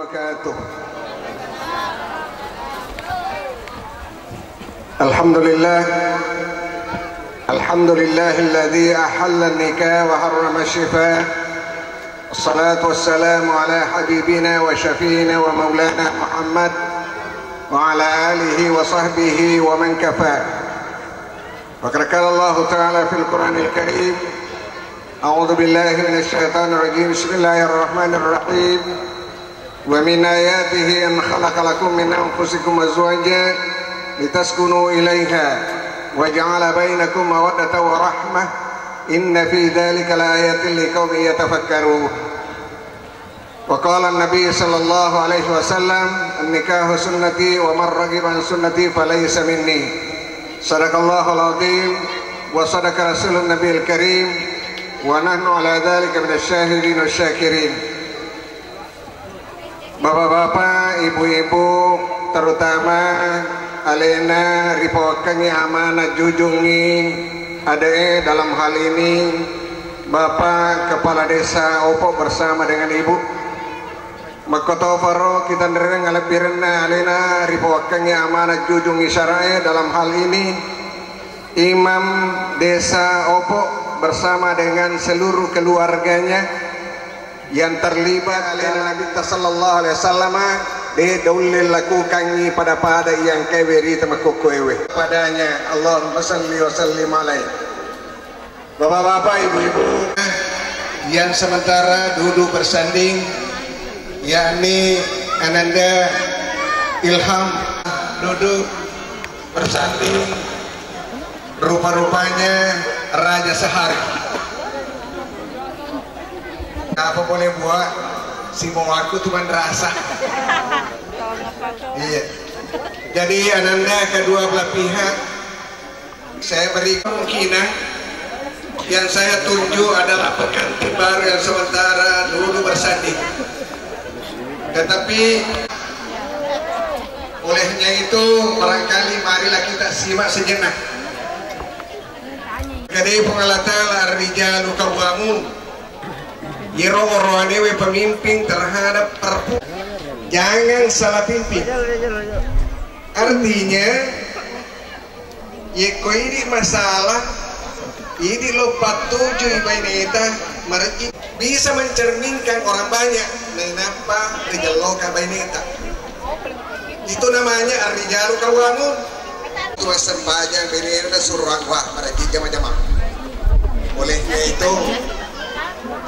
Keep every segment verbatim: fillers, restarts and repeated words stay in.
وبركاته. الحمد لله. الحمد لله الذي أحل النكاح وحرم الشفاء. والصلاة والسلام على حبيبنا وشفيعنا ومولانا محمد وعلى آله وصحبه ومن كفاه. فقد قال الله تعالى في القرآن الكريم: أعوذ بالله من الشيطان الرجيم. بسم الله الرحمن الرحيم. ومن آياته أن خلق لكم من أنفسكم أزواجا لتسكنوا إليها وجعل بينكم مودة ورحمة إن في ذلك لآيات لقوم يتفكرون. وقال النبي صلى الله عليه وسلم: النكاح سنتي ومن رغب عن سنتي فليس مني. صدق الله العظيم وصدق رسول النبي الكريم ونحن على ذلك من الشاهدين والشاكرين. Bapak-bapak, ibu-ibu, terutama alena ripawakkangi amanah jujungngi ade'e dalam hal ini, Bapak Kepala Desa Opo bersama dengan Ibu. Makkotoparo kita nereng alebbirenna alena ripawakkangi amanah jujungngi syara'e dalam hal ini, Imam Desa Opo bersama dengan seluruh keluarganya yang terlibat. Alena Nabitta sallallahu alaihi wasallam de daulle lakukangi pada-pada yang kewe rita makkokkoewe. Padanya, Allahumma salli wa sallim alaih. Bapak-bapak, ibu-ibu, yang sementara duduk bersanding, yakni Ananda Ilham duduk bersanding, rupa-rupanya Raja Sehari. Apa boleh buat, si mau aku tuh rasa. Iya. Jadi Ananda kedua belah pihak saya beri kemungkinan yang saya tunjuk adalah pengantin baru yang sementara dulu bersanding. Tetapi olehnya itu, barangkali marilah kita simak sejenak. Kade Puang Allah Ta'ala, "Ar-rijalu qawwamun." Yero oroanewe pemimpin terhadap perpu-, jangan salah pimpin. Artinya, yekko idi masalah, idi lo pattujui baineta, marejji, bisa mencerminkan orang banyak, nainappa rijelloka baineta. Itu namanya ar-rijalu qawwamun. Itu sempajang bainena suruh wah, marejji jama-jama. Olehnya itu,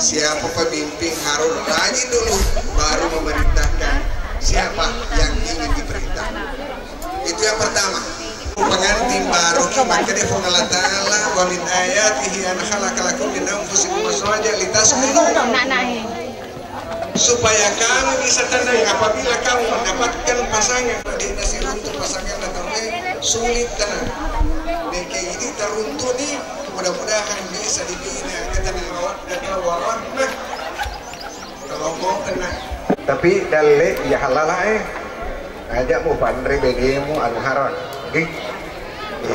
siapa pemimpin harus rajin dulu, baru memerintahkan siapa yang ingin diperintah. Itu yang pertama. Pengantin baru ki makkeda Puang Allah Ta'ala, "Wa min ayatihi an khalaqa lakum min anfusikum azwajan litaskunu." Supaya kamu bisa tenang apabila kamu mendapatkan pasangan. Dina siruntu pasangan datang, eh, sulit tenang. Neke ini teruntu nih, mudah-mudahan bisa dibina ketenangan, mawaddah warahmah. Kalau mau tenang. Tapi dalle ya halala, eh. Aja mu panre benemu anu harang. Gih.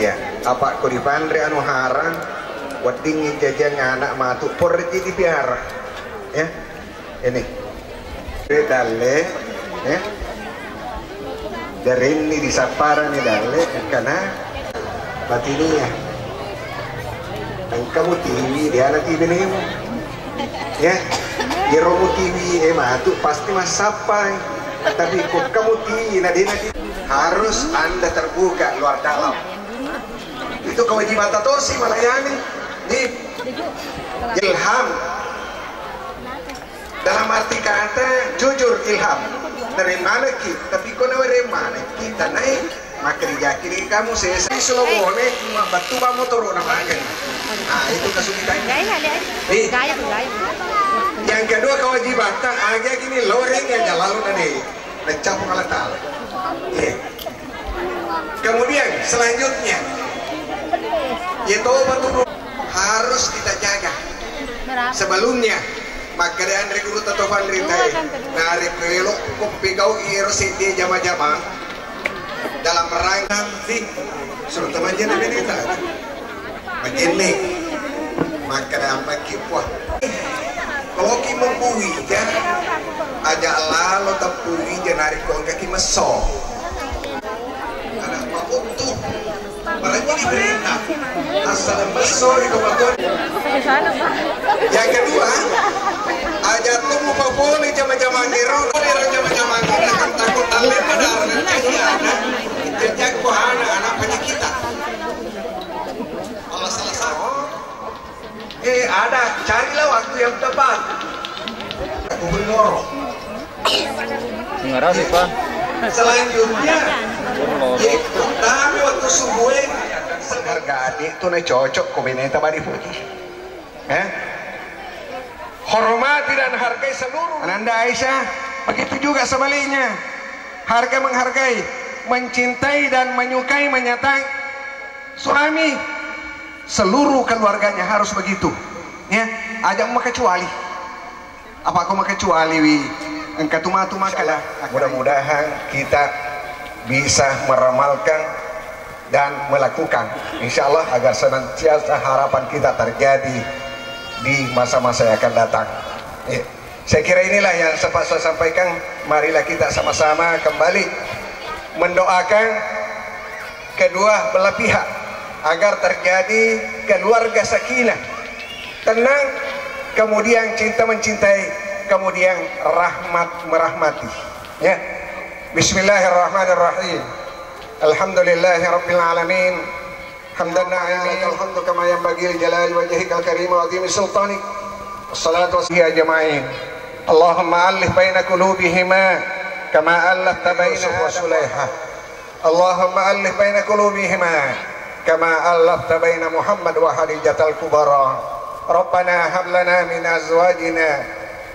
Iya, apa ko dipanre anu harang, wedding jajang anak matu porji dipiara. Ya. Ini. Dalle, ya. Jarenni disapparani dalle, engkana batinia. Engka mutiwi, dia anak benemu. Ya. Iyaro mutiwi e matu pasti massappai. Tapi ko engka mutiwi na dena di-, harus Anda terbuka luar dalam. Itu kewajiban tosi melayani. Di ilham. Dalam arti kata, jujur ilham. Dari mana ki? Tapi ko na dari mana ki? Tanai. Makkerijaki ri kamu sesa. Sulobone, mabbattu ba motoro na maga. Ah, itu kesulitannya. Gaya, gaya. Nih. Gaya, gaya. Yang kedua kewajibatta, aga gini loreng yang jalalu na de. Nacapu Allah Ta'ala. Iya. Kemudian selanjutnya, ya toba tu harus kita jaga. Sebelumnya, makkeda anre guru Toto Fandri tadi, nare pelo ko pegau iro sedde jama-jama dalam rangka sih, suruh teman jadi pendeta. Begini, makkeda apa ki puah. Kalau ki membui, ya, Aja lalo teppu wi je narekko engkaki messo. Ada pakuttu. Malah jadi berita. Asal messo ri komaton. Yang kedua, aja tu mupa pole jama-jama ngero, ero jama-jama ngero, takut talle pada orang kasihan. Jajak ko anak-anak penyakitan. Allah salah satu. Eh, ada, carilah waktu yang tepat. Gubernur. Ngarasi, Pak. Selanjutnya, Gubernur. Ye, kami waktu subuh, harga adik tu na cocok ko beneta bari puji. Eh? Hormati dan hargai seluruh. Ananda Aisyah, begitu juga sebaliknya. Harga menghargai, mencintai dan menyukai, menyata suami, seluruh keluarganya harus begitu. Ya, aja maka kecuali. Apa aku maka kecuali wi? Engka tu matu maka lah. Mudah-mudahan kita bisa meramalkan dan melakukan, insya Allah, agar senantiasa harapan kita terjadi di masa-masa yang akan datang. Ya. Saya kira inilah yang sempat saya sampaikan. Marilah kita sama-sama kembali mendoakan kedua belah pihak agar terjadi keluarga sakinah, tenang, kemudian cinta mencintai, kemudian rahmat merahmati. Ya. Bismillahirrahmanirrahim. Alhamdulillahirabbil alamin. Hamdan na'imin. Lakal hamdu kama yanbaghi li jalali wajhikal karim wa azimi sultanik. Wassalatu was-, ajma'in. Allahumma allif baina qulubihima kama allafta baina Adam wa Sulaiha. Allahumma allif baina qulubihima kama allafta baina Muhammad wa Khadijatal Kubra. Rabbana hab lana min azwajina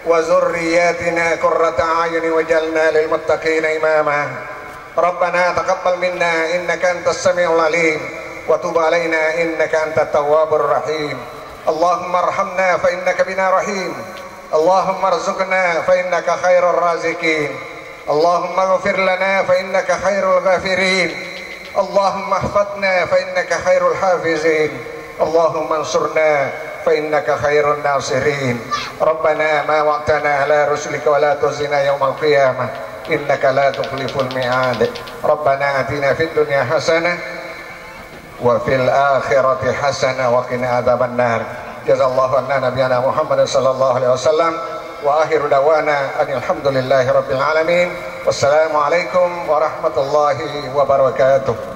wa dzurriyyatina qurrata a'yunin waj'alna lil muttaqina imama. Rabbana taqabbal minna innaka antas samiul alim wa tub alaina innaka antat tawwabur rahim. Allahumma arhamna fa innaka bina rahim. Allahumma arzuqna fa innaka khairur raziqin. Allahumma ighfir lana fa innaka khairul ghafirin. Allahumma ihfazna fa innaka khairul hafizin. Allahumma ansurna fa innaka khairun nasirin. Rabbana ma wa'adtana ala rusulika wa la tukhzina yaumal qiyamah innaka la tukhliful mi'ad. Rabbana atina fid dunya hasanah wa fil akhirati hasanah wa qina adzabannar. Jazallahu anna nabiyana Muhammadan sallallahu alaihi wasallam. Wa akhiru da'wana anil hamdulillahi rabbil alamin. Wassalamualaikum warahmatullahi wabarakatuh.